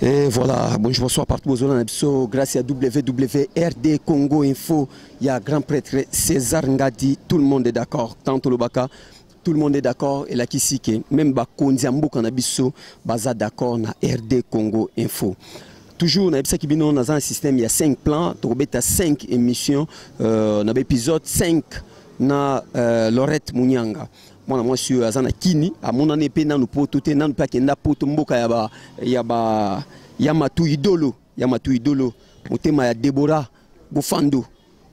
Et voilà, bonjour, bonsoir partout aux na biso grâce à WWRD Congo Info, il y a grand prêtre César Ngadi, tout le monde est d'accord. Tant lobaka, tout le monde est d'accord et là qui que même bakonzi ya mboka na biso baza d'accord na RD Congo Info. Toujours na yebisaki bino naza un système il y a 5 plans, tokobeta 5 émissions na épisode 5 na Lorette Munyanga. Mwana mwasi oyo aza na kini amonani mpe nanu poto te, nanu mpe akenda poto mboka ya ba ya ba ya matu idolo, ya matu idolo motema ya Deborah Bofando,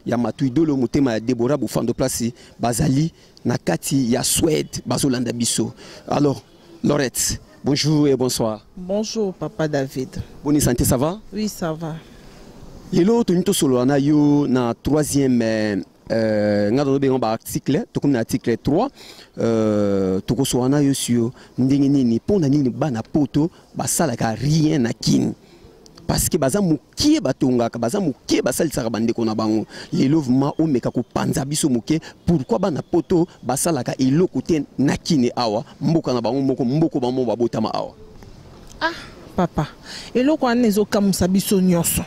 ya matu idolo motema ya Deborah Bofando place bazali na kati ya Suède bazolanda biso. Alors Lorette, bonjour et bonsoir. Bonjour papa David. Bonne santé, ça va? Oui, ça va. Lelo toni tosolola na yo na troisième nga tozobenga ba article, tokomi na article 3, tokosola na yo sur ndenge nini mpona nini bana poto basalaka rien na kini, parce que baza mokie batongaka, baza mokie basalisaka bandeko na bango. Lelo vraiment omeka kopanza biso moke, pourquoi bana poto basalaka eloko te na kini awa mboka na bango moko, mboka bango babotama awa? Ah papa, eloko wana ezokamwisa biso nyonso.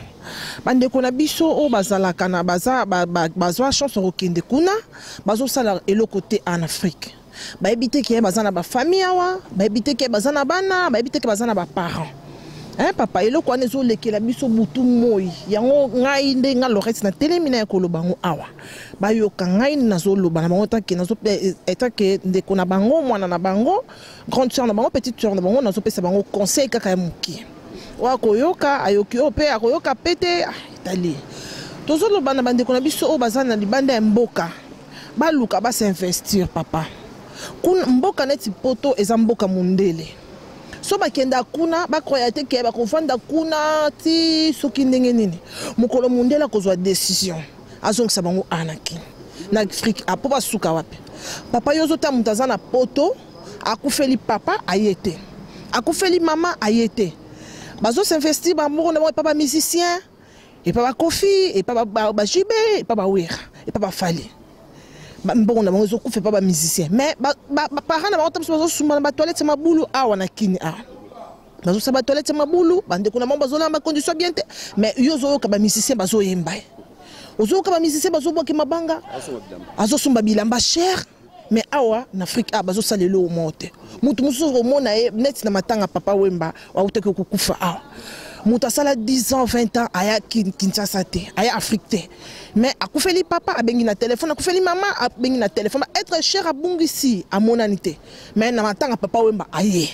Bandeko na biso oyo bazalaka na baza bazwa chance kokende kuna, bazosala eloko te en Afrique. Bayebi te ke baza na bafamille awa, bayebi te ke baza na bana, bayebi te ke baza na baparent. Hein, papa, eloko wana ezolekela biso butu moi. Yango ngai nde nga Lorette na telemi na ya koloba ngo awa. Bayoka ngai nazoloba na bango tant que nazo tant que ndeko na bango, mwana na bango, grande sœur na bango, petite sœur na bango, nazopesa bango conseil kaka ya moke. Oyo akoyoka ayoki, oyo mpe akoyoka pe te, etali. Tozoloba na bandeko na biso oyo baza na libanda ya mboka, baluka basinvestir papa. Kuna mboka neti poto eza mboka mondele. So bakenda kuna bakroya te ke bakovanda kuna ti soki ndenge nini. Mokolo mondele akozwa décision azongisa bango anaki na Afrique apo basuka wapi. Papa yo ozota moto aza na poto, akufeli papa aye te, akufeli mama aye te. Bazosinvestir bamoko na bango epa bamusicien, epa bakofi, epa bajibe, epa bawera, epa bafali. Mbongo na bango ezokufa epa bamusicien, mais baparent na bango ta biso bazosumba na batoilette ya mabulu awa na kini awa. Bazosala batoilette ya mabulu, bandeko na bango bazolamba bacondition bien te, mais yo ozoyoka bamusicien bazoyemba ye, ozoyoka bamusicien bazobwaki mabanga, azosomba bilamba cher. Mais awa na Afrique awa bazosala eloko moko te. Moto mosusu okomona ye neti na matanga papa Wemba autaki kokufa awa, moto asala 10 ans 20 ans aya Kinshasa te, aya Afrique te, mais akufeli papa abengi na telefone, akufeli mama abengi na telefone, être cher abungisi amonani te, mais na matanga papa Wemba aye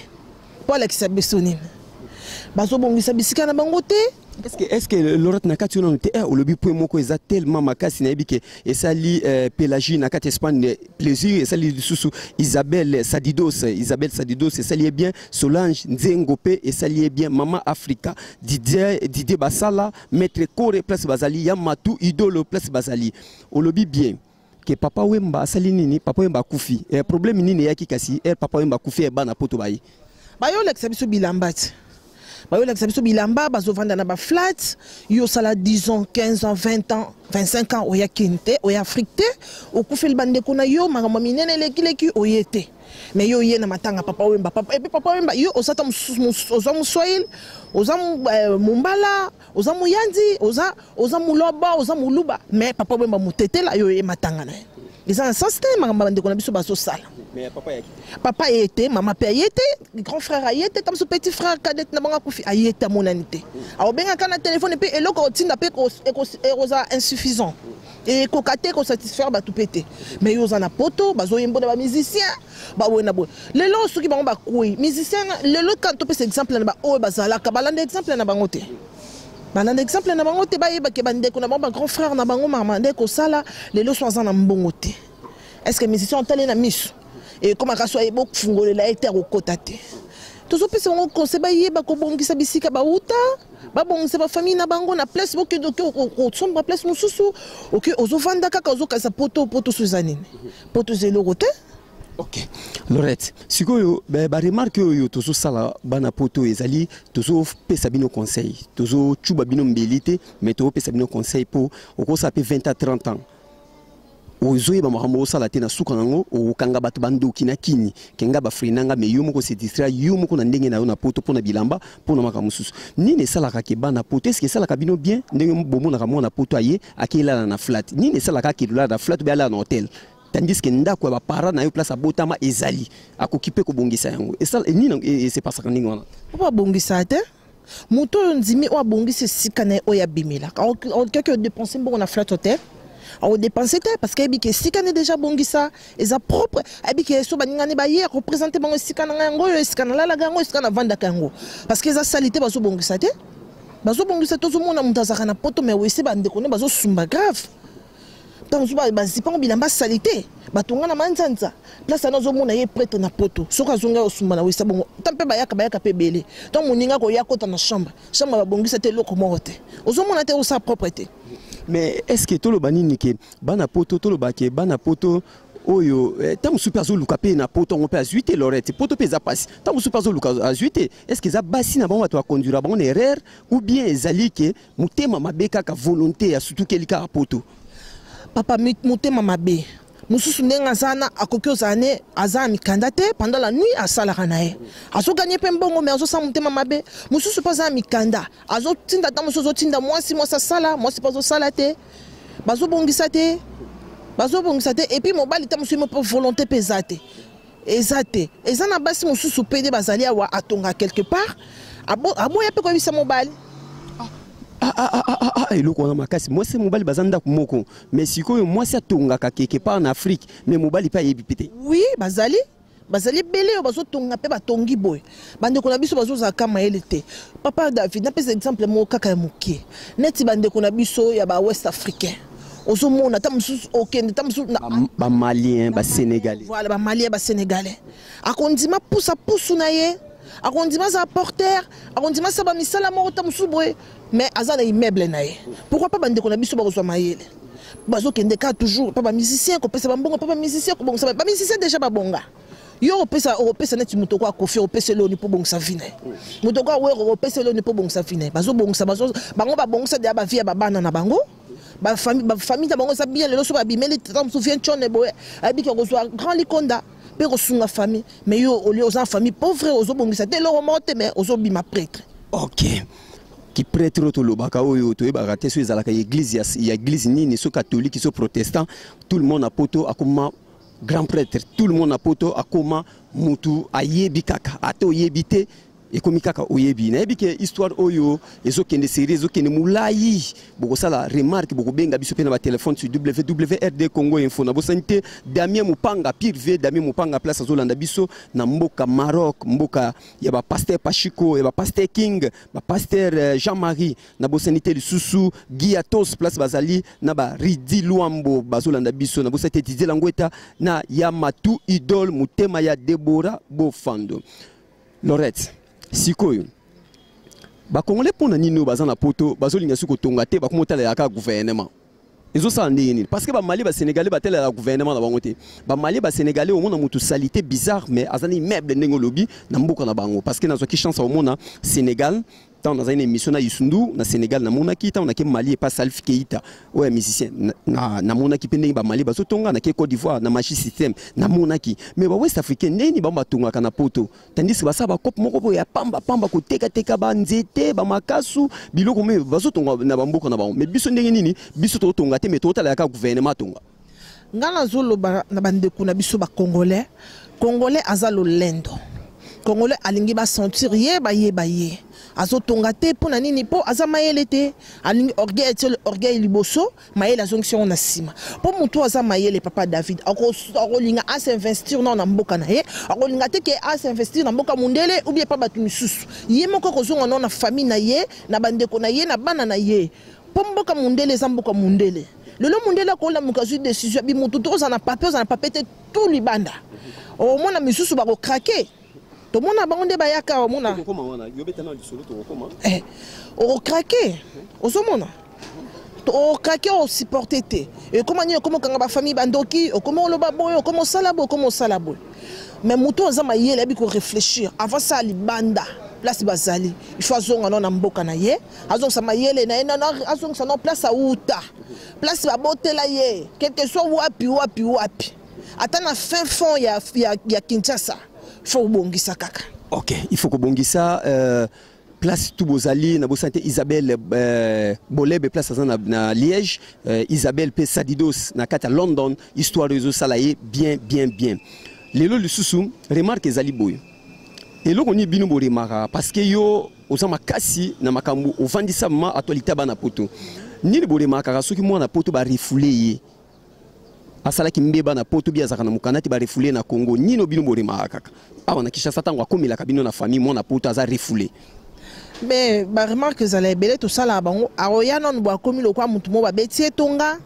po alakisa biso nini, bazobongisa bisika na bango te. Est-ce que Lorette na kati ono te olobi point moko eza tellement makasi na yebi ke esali Pélagie na kati Espagne plaisir, esali lisusu Isabelle Sadidos, Isabelle Sadidos esali bien, Solange Nzengo pe esali bien, Mama Africa, Didier Basala, Maître Kore place Bazali, Yamatu Idolo place Bazali. Olobi bien que papa Wemba asali nini, papa Wemba akufi. Problème nini yaki kasi, papa Wemba akufi bana poto bayi. Bayo lekisa biso bilamba ti. Bayolakisa biso bilamba, bazovanda na baflat. Yo osala 10 ans, 15 ans, 20 ans, 25 ans, oya kini te, oya Afrique te, okufeli bandeko na yo, makambo minene elekileki oye te. Mais yo oye na matanga papa Wemba, papa, et puis papa Wemba, yo osata oza moswahili, oza mombala, oza moyandi, oza moloba, oza moluba, mais papa Wemba motetela, yo oye matanga na ye. Eza na sens te makambo bandeko na biso bazosala. Mais papa yaki te. Papa ye te, mama pe aye te, grand frère aye te, tamso petit frère cadet na bango akufi aye te, amonani te. Aobengaka na telefone pe eloko otinda pe ekozala insuffisant. Ekoka te kosatisfaire bato pe te. Mais yo oza na poto, bazoyembo na ba musicien, ba boye na boye. Lelo soki bango bakwei, musicien lelo quand topesa exemple na ba oyo bazalaka, balanda exemple na bango te. Balanda exemple na bango te, bayebake bandeko na bango, ba grand frère na bango, mama nde kosala lelo so aza na mbongo te. Est-ce que musicien otali na miso? Et comme akaso ayebo fungolela ye te akokota te. Tozopesa bango conseil bayeba kobongisa bisika bauta, babongisa ba famille na bango na place bokende oke kosomba place mosusu, oke ozovanda kaka ozokanisa poto, poto so eza nini? Poto eza eloko te. Ok, Lorette, sikoyo ba remarque oyo tozosala bana poto ezali tozopesa bino conseil, tozochuba bino mbeli te, mais tozopesa bino conseil po okosala pe 20 à 30 ans. Ozoyeba makambo osala te, na suka nango okokanga bato bandoki na kini kenga bafrena nga. Me yo moko se distraire yo moko na ndenge na yo na poto, mpo na bilamba, mpo na makambo mosusu. Nini esalaka ke bana poto, eske esalaka bino bien ndenge bomonaka mwana poto aye akelala na flat? Nini esalaka akelala na flat be alala na hotel, tandis que ndako ya baparent na yo, place abotama, ezali, akoki mpe kobongisa yango? Nini esepasaka ndenge wana? Mpo babongisa te. Moto oyo ndimi oyo abongisi esika na ye oyo abimelaka, okaki odépenser mbongo na flat hotel, akodépenser te, parce que ayebi ke esika ne déjà abongisa eza propre. Ayebi ke so baningani baye, akoprésenter bango esika na ngai yango oyo, esika nalalaka yango, esika navandaka yango, parce que eza sali te. Bazobongisa te, bazobongisa. Tozomona moto azalaka na poto, mais wese bandeko ne bazosumba grave. Ntango mosusu bazipango bilamba sali te, batonga na manzanza. Place wana ozomona ye prêtre na poto, soki azongi osumba na wesa bongo ta mpe bayaka, bayaka mpe ebele. Ntango moninga koya kota na chambre, chambre babongisa te, eloko moko te, ozomona te, osala propre te. Mais est ce que toloba nini ke bana poto, toloba ke bana poto oyo, ntango mosusu mpe azoluka mpe na poto yango mpe azwi te? Lorette, poto mpe eza mpasi. Ntango mosusu mpe azoluka, azwi te. Est ce que eza basi na bango bato bakonduira bango na erreur, ou bien ezali ke motema mabe kaka, volonté ya sutukeli kaka poto? Papa, motema mabe mosusu. Ndenge aza na, akoki ozala ne aza na mikanda te, pendant la nuit asalaka na ye, azoganye mpe mbongo, me azosala motema mabe. Mosusu mpe aza na mikanda, azotinda, ata mosusu azotinda mwasi, mwasi asala, mwasi mpe azosala te, bazobongisa te, bazobongisa te. Et puis mobali ta mosusu mpe volonté mpe eza te, eza te. Eza na basi mosusu mpe nde bazali awa, atonga quelque part, aboya mpe koyebisa mobali. Ah, ah, ah, ah, ah, eloko wana makasi. Mwasi, mobali baza ndako moko, mais sikoyo mwasi atongaka quelque part na Afrique, mais mobali mpe ayebi mpe te. Oui, bazali, bazali ebele oyo bazotonga mpe batongi boye. Bandeko na biso bazozalaka mayele te. Papa David, napesa exemple moko kaka ya moke. Neti bandeko na biso ya bawest africain, ozomona ta mosusu okende ta mosusu Bamalien, Basénégalais. Voilà, Bamalien, Basénégalais. Akondima pusa pusu na ye, akondima aza porteur, akondima asala bamisala moko ta mosusu boye, mais aza na immeuble na ye. Pourquoi pas bandeko na biso bakozwa mayele? Bazokende kaka toujours mpa bamusicien, kopesa bambongo mpa bamusicien, kobongisa bamusicien. Déjà babonga. Yo okopesa, okopesa neti moto oko akofi, okopesa eloni mpo bongisa vie na ye. Moto oko awere, okopesa eloni mpo bongisa vie na ye. Bazobongisa, bango babongisa deya bavie ya babana na bango, bafamille na bango eza bien. Lelo so babimeli tata mosusu vie ntshone boye, ayebiki akozwa grand likonda mpe kosunga famille. Mais yo olie oza na famille pauvre, ozobongisa te eloko moko te, mais ozobima prêtre. Ok, kiprêtre oyo tolobaka, oyo toyebaka te so ezalaka église ya église nini, so catholique, so protestant. Tout le monde na poto akoma grand prêtre, tout le monde na poto akoma mutu ayebi kaka. Ata oyebi te, ekomi kaka oyebi. Nayebi ke histoire oyo ezokende série, ezokende molai. Bokosala remarque, bokobenga biso mpe na batelefone sur WWRD Congo Info. Nabosani te Damien Mopanga, pire v Damien Mopanga, place azolanda biso na mboka Maroc, mboka ya bapasteur Pachiko, ya bapasteur King, bapasteur Jean-Marie. Nabosani te lisusu Guiatos, place bazali na baridi Lwambo, bazolanda biso. Nabosani te Didier Langweta na ya Matu Idole, motema ya Debora Bofando. Lorette, sikoyo Bakongole, mpona nini oyo baza na poto bazolinga soki kotonga te, bakoma otalela kaka gouvernement? Ezosala ndenge nini? Parce que Bamali, Basénégalais batelelaka gouvernement na bango te. Bamali, Basénégalais, omona motu salité bizarre, mais aza na immeuble ndenge olobi na mboka na bango. Parce que nazwaki chance ya omona Sénégal ntango nazali na émission na Isundu na Sénégal. Namonaki ntango nake Mali epa Salif Keita oyo ya musicien, namonaki mpe ndenge Bamali bazotonga. Nake Côte d'Ivoire na Machi Système, namonaki. Mais bawest africain, ndenge bango batongaka na poto, tandis que basala bakope moko boye ya pamba pamba, kotekateka banzete, bamakasu, biloko, me bazotonga na bamboka na bango. Mais biso ndenge nini? Biso totonga te, mais totalaka kaka gouvernement atonga. Ngai nazoloba na bandeko na biso Bacongolais. Congolais aza lolendo. Congolais alingi basentir ye, bayeba ye. Azotonga te mpo na nini? Mpo aza mayele te. Alingi orgueil, etie orgueil liboso, mayele azongisi yango na nsima. Mpo motu aza mayele, papa David, akolinga asinvestir nao na mboka na ye. Akolinga te ke asinvestir na mboka mondele ou bien epa bato misusu. Ye moko akozonga nao na famille na ye, na bandeko na ye, na bana na ye. Mpo mboka mondele eza mboka mondele. Lelo mondele akolamuka, azwi décision abi motu to ozala na papier, ozala na papier te, tout libanda. Omona misusu bakokraquer, tomona bango nde bayaka, omona okokraquer, ozomona okraquer, osupporter te. Ekoma nini? Okoma okanga bafamille, bandoki, okoma oloba boye, okoma osala boye, okoma osala boye. Mais motu aza mayele, ayebi koréfléchir avant sala libanda. Place bazali, il faut azonga nano na mboka na ye, azongisa mayele na ye nano, azongisa nano place auta, place babotela ye, quelque soit wapi wapi wapi, ata na fin fond ya Kinshasa, il faut kobongisa kaka. Ok, il faut kobongisa. Place tout bozali na bosani te Isabelle Bolebe, place aza na Liège, Isabelle mpe Sadidos na kati ya London. Histoire oyo ezosala ye bien bien bien. Lelo lisusu remarque ezali boye: eloko nini bino boremarquaka? Parce que yo oza makasi na makambo ovandisa ma actualité ya bana poto. Nini boremarquaka soki mwana poto barefouler ye, asalaki mbeba na poto bi azalaka na mokanda te, barefouler na Congo? Nini bino boremarquaka kaka awa na Kinshasa ntango akomelaka bino na famille, mwana poto aza refoulé? Mais baremarque ezala ebele. Tosalaka bango, akoya nanu bo akomi lokwa mutu mo babeti ye tonga,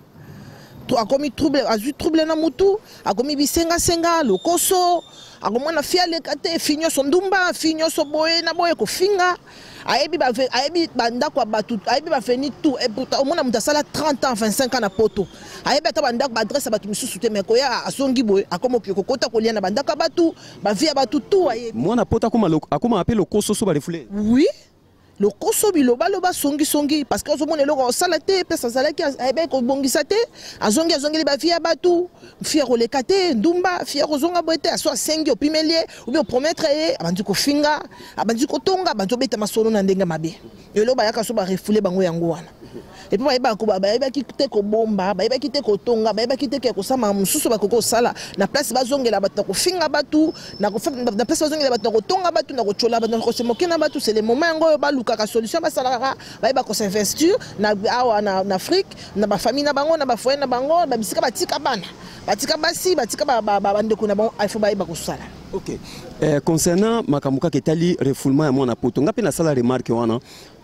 akomi trouble, azwi trouble na mutu, akomi bisengasenga, lokoso, akomona fi aleka te, fi nyonso ndumba, fi nyonso boye na boye, kofinga. Ayebi ayebi bandako ya bato, ayebi baveni tout. Et pourtant omona moto asala 30 ans, 25 ans na poto, ayebi ata bandako, baadresse ya bato misusu te. Mais koya azongi boye, akoma oke kokota kolia na bandako ya bato, bavie ya bato tout ayebi. Mwana poto akoma mpe lokoso so barefouler? Oui, lokoso, bilobaloba, songisongi, parce que ozomona eloko osala te. Place azalaki ayebaki kobongisa te, azongi, azongeli bavie ya bato, fi ya koleka te, ndumba, fi ya kozonga boye te. Aso asengi, opimeli ye ou bien opromettre ye, abandi kofinga, abandi kotonga, abandi obeta masolo na ndenge mabe. Eloko bayaka so barefouler bango yango wana. Et puis bayebaki te kobomba, bayebaki te kotonga, bayebaki te ke kosala mosusu bakoki kosala na place bazongela bato na kofinga bato, na place bazongela bato na kotonga bato, na kotyola bato, na kosemoke na bato. C'est le moment yango oyo balukaka solution, basalaka, bayeba kosinvestir na awa na Afrique, na bafamille na bango, na bafoyer na bango, babisika batika bana, batika basi, batika bandeko na bango. Il faut bayeba kosala. Ok, concernant makambo kaka etali refoulement ya mwana poto, nga mpe nasala remarque wana: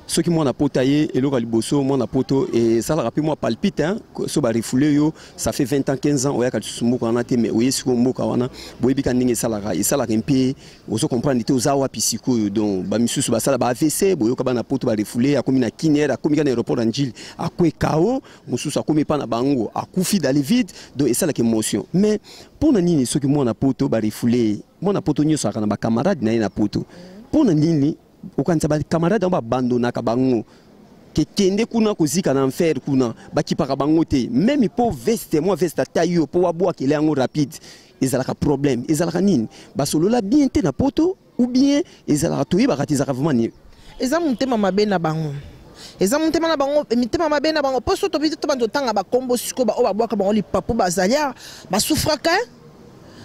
soki mwana poto aye, eloko ya liboso, mwana poto esalaka mpe mwa palpite, hein. So barefouler yo, ça fait 20 ans, 15 ans, oyaka lisusu mboka wana te, mais oye sikoyo mboka wana, boyebi ka ndenge esalaka mpe ozo comprendre te oza wapi sikoyo. Donc bamisusu basala ba AVC. Boyoka bana poto barefouler, akomi na Kiniere, akomi kaka na aéroport ya Njili, akweka o mosusu akomi epa na bango, akufi dans le vide. Donc esalaka émotion. Mais mpo na nini soki mwana poto barefouler, mwana poto nyonso aka na bacamarade na ye na poto, mpo na nini okanisa bacamarade yango babandonaka bango kekende kuna kozika na enfer kuna, bakipaka bango te? Même mpo veste, mwa veste ata yo mpo wabwakela yango rapide, ezalaka problème. Ezalaka nini? Basolola bien te na poto ou bien ezalaka toyebaka te? Ezalaka vraiment nini? Eza motema mabe na bango, eza motema na bango, mitema mabe na bango. Mpo so tobi to bando otanga bakombo sikoyo, baoyo babwaka bango lipapu, bazali basouffraka,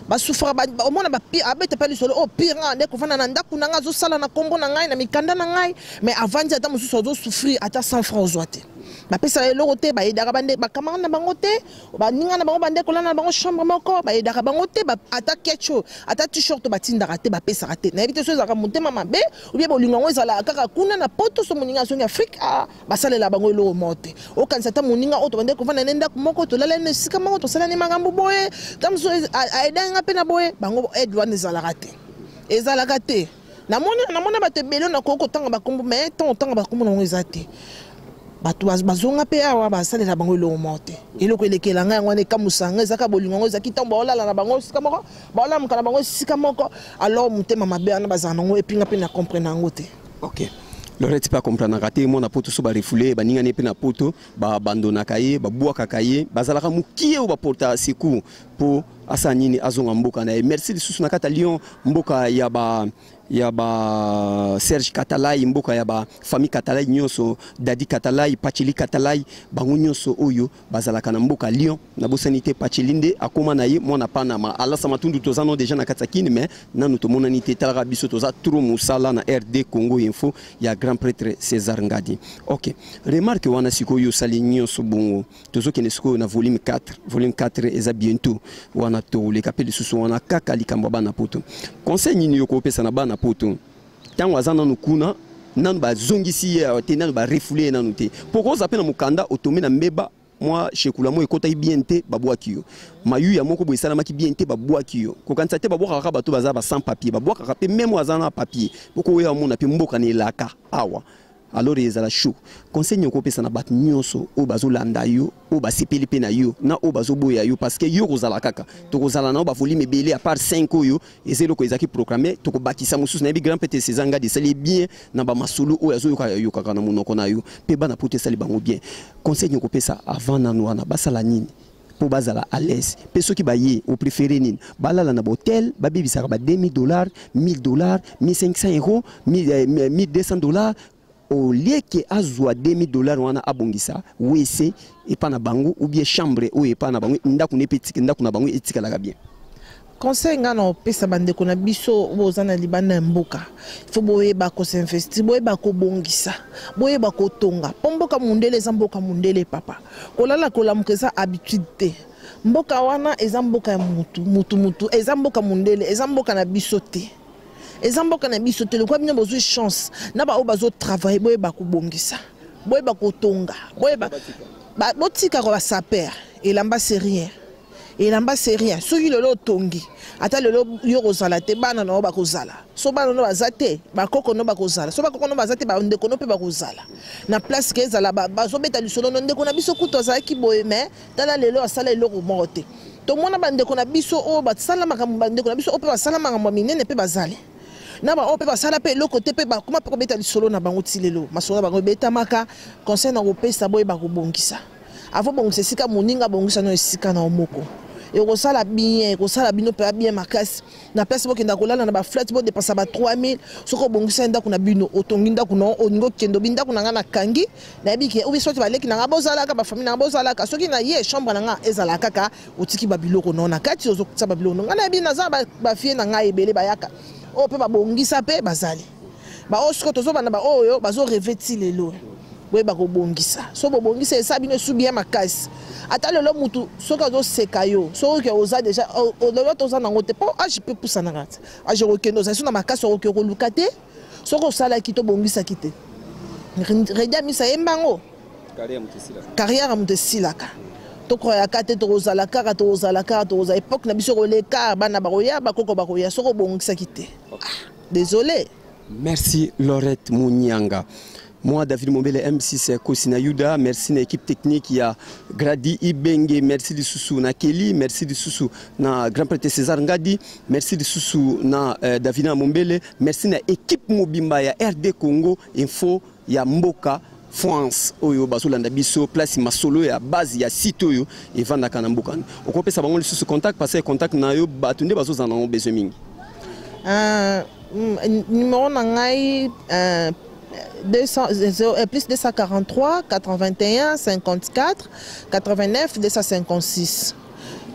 basouffraka. Omona abeta mpe lisolo oyo pire nga nde kovanda na ndako na ngai, azosala na nkombo na ngai, na mikanda na ngai, mais avandi, ata mosusu azosouffrir, ata 100 franc ozwa te, bapesaka eloko te, bayedaka bacamarade na bango te, baninga na bango, bandekolana na bango chambre moko, bayedaka bango te, ata ketch, ata t-shirt batindaka te, bapesaka te. Nayebi te so ezalaka motema mabe ou bien bolingo yango ezalaka kaka kuna na poto. So moninga azongi Afrique, basalela bango eloko moko te. Okanisa ata moninga oyo tobande kovanda ne ndako moko, tolala na esika moko, tosalani makambo boye, ta mosusu aedanga nga mpe na boye, bango aide wana ezalaka te, ezalaka te. Namoni bato ebele, nakoki kotanga bakombo, mais ntango otanga bakombo nango eza te. Bato bazonga mpe awa, basalela bango eloko moko te. Eloko elekela ngai yango wana, ekamusa ngai, ezaka bolingo yango ezalaki ntango baolala na bango esika moko, baolamuka na bango esika moko. Alors motema mabe wana bazala nango epinga mpe na comprendre yango te. Ok, Lorette mpe akomprenaka te. Mwana poto so barefouler, baningani mpe na poto babandonaka ye, babwakaka ye, bazalaka mokie oyo baporta secours mpo asala nini, azonga mboka na ye. Merci lisusu na kati ya Lyon, mboka ya ba Serge Katalai, mboka ya ba famille Katalai nyonso, Dadi Katalai, Pacheli Katalai, bango nyonso oyo bazalaka na mboka Lyon. Nabosani te Pacheli nde akóma na ye mwana Panama, alasa matundu. Toza no déjà na kati ya Kini, mais nanu tomonani te. Talaka biso, toza trop mosala na RD Congo Info ya grand prêtre César Ngadi. Ok, remarque wana sikoyo osali nyonso bongo, tozokende sikoyo na volume 4. Volume 4 eza bientôt wana, toleka mpe lisusu wana kaka likambo ya bana poto. Conseil nini yo kopesa na bana poto ntango aza nanu kuna, nanu bazongisi ye te, nanu barefouler ye nanu te? Mpo koza mpe na mokanda, otombe na mbeba, mwa shekula mo ekotaki bien te, babwaki yo, mayuya moko boye esalamaki bien te, babwaki yo. Kokanisa te babwakaka bato baza ba sans papier, babwakaka mpe même aza na papier. Poko oyo amona mpe mboka na elaka awa. Alors ezala chaud. Conseil nini okopesa na bato nyonso oyo bazolanda yo, oyo basepeli mpe na yo, na oyo bazoboya yo? Parce que yo kozala kaka, tokozala na yo bavolume ebele. À part 5 oyo eza eloko ezalaki programme, tokobakisa mosusu. Nayebi grand prêtre César Ngadi esali bien na bamasolo oyo azoyokayokaka na monoko na yo, mpe bana poto esali bango bien. Conseil nini okopesa avant nanu wana? Basala nini mpo bazala à l'aise? Mpe soki baye, opréféré nini? Balala na bahotel, babebisaka ba 2000 dollars, 1000 dollars, 1500 euros, 1200 dollars, au lieu ke azwa 2000 dollars wana, abongisa WC epa na bango ou bien chambre oyo epa na bango, ndako ne mpe ndako na bango etikalaka bien? Conseil ngai na opesa bandeko na biso boza na libanda ya mboka: faut boyeba kosinvestir, boyeba kobongisa, boyeba kotonga, mpo mboka mondele eza mboka mondele, papa. Kolala kolamuka eza habitude te. Mboka wana eza mboka ya mutu mutu mutu, eza mboka mondele, eza mboka na biso te, eza mboka na biso te. Lokola bino bozwi chance na baoyo bazotravaille, boyeba kobongisa, boyeba kotonga, boyeba botikaka basaper elamba. C'est rien, elamba c'est rien. Soki lelo otongi, ata lelo yo kozala te, bana na yo bakozala. So bana no baza te, bakoko no bakozala. So bakoko no baza te, bandeko no mpe bakozala na place ke ezala bazobeta lisolo no: ndeko na biso kutu azalaki boye, mais tala lelo, asala eloko moko te. Tomona bandeko na biso oyo basala makambo, bandeko na biso oyo mpe basala makambo ya minene mpe bazali na baoyo mpe basala mpe eloko te, mpe bakoma mpe kobeta lisolo na bango ti lelo, masolo na bango ebetamaka. Conseil na kopesa: boyeba kobongisa. Avant bongisa esika moninga, bongisa no esika na yo moko. Ekosala bien, ekosala bino mpenza bien makasi. Na place bokenda kolala na baflat, bodepensa ba 3000, soki obongisa ndako na bino, otongi ndako na, olingi okende, obi ndako na ngai nakangi, nayebi ke obi soki baleki na ngai bozalaka, bafamille na ngai bozalaka, soki na ye chambre na ngai ezala kaka, otiki babiloko na yo na kati, ozotia babiloko na ngai. Nayebi naza bafie na ngai ebele bayaka oyo mpe babongisa mpe bazali baoyo. Sikoyo tozobanda baoyo bazorêver ti lelo. Boyeba kobongisa. So bobongisa, esa bino esu bien makasi. Ata lelo mutu soki azoseka yo, soki oza déjà lelo toza nango te, mpo âge mpe pusanaka te, âge okokende, ozali so na makasi, okoki koluka te. Soki osalaki, tobongisaki te, Reddy Amisi ayembango, carrière ya moto esilaka. Tokoyaka te, tokozala kaka, tokozala kaka, tokozala époque na biso koleka, bana bakoya, bakoko bakoya. Soki obongisaki te, désolé. Merci Laurette Munyanga. Moi, David Mombele, M6 Kosina Yuda, merci na équipe technique ya Gradi Ibenge, merci lisusu na Kelly, merci lisusu na Grand Prêtre César Ngadi, merci lisusu na Davina Mombele, merci na équipe mobimba ya RD Congo Info ya mboka France oyo bazolanda biso, place masolo ya base ya site oyo evandaka na mboka. Okopesa bango lisusu contact, parce que contact na yo, bato nde bazozala nango besoin mingi. Numéro na ngai, 200, 0, plus 243 81 54 89 256,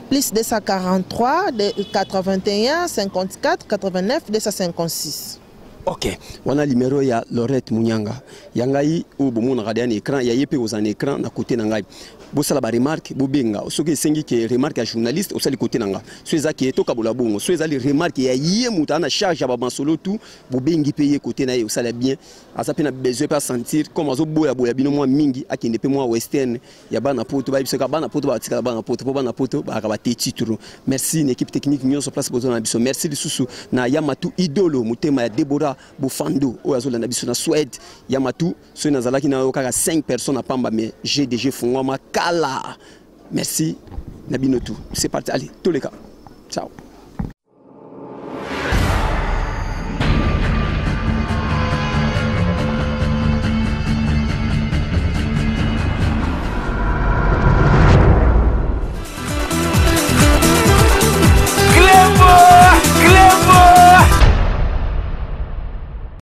plus 243 81 54 89 256. Ok, wana numéro ya Laurette Munyanga. Ya ngai oyo bomonaka deya na écran, ya ye mpe kozala na écran na côté na ngai. Bosala baremarque, bobenga. Soki esengi ke remarque ya journaliste, osali côté na nga. So eza ke tokabola bongo, so ezali remarque ya ye moto aza na charge ya bamasolo tu, bobengi mpe ye côté na ye, osala bien. Aza mpe na besoin mpe asentir comme azoboyaboya bino mwa mingi, akende mpe mwa western ya bana poto. Bayebisaka bana poto, batikala bana poto, mpo bana poto bazalaka bateti trop. Merci na équipe technique nyonso place bozona na biso. Merci lisusu na Yamatu Idolo, motema ya Debora Bofando oyo azolanda biso na Swede. Yamatu, soki nazalaki na yo kaka 5 personnes na pamba, mais GDG fungwama kala. Merci na bino tout. C'est parti, allez, toleka, ciao.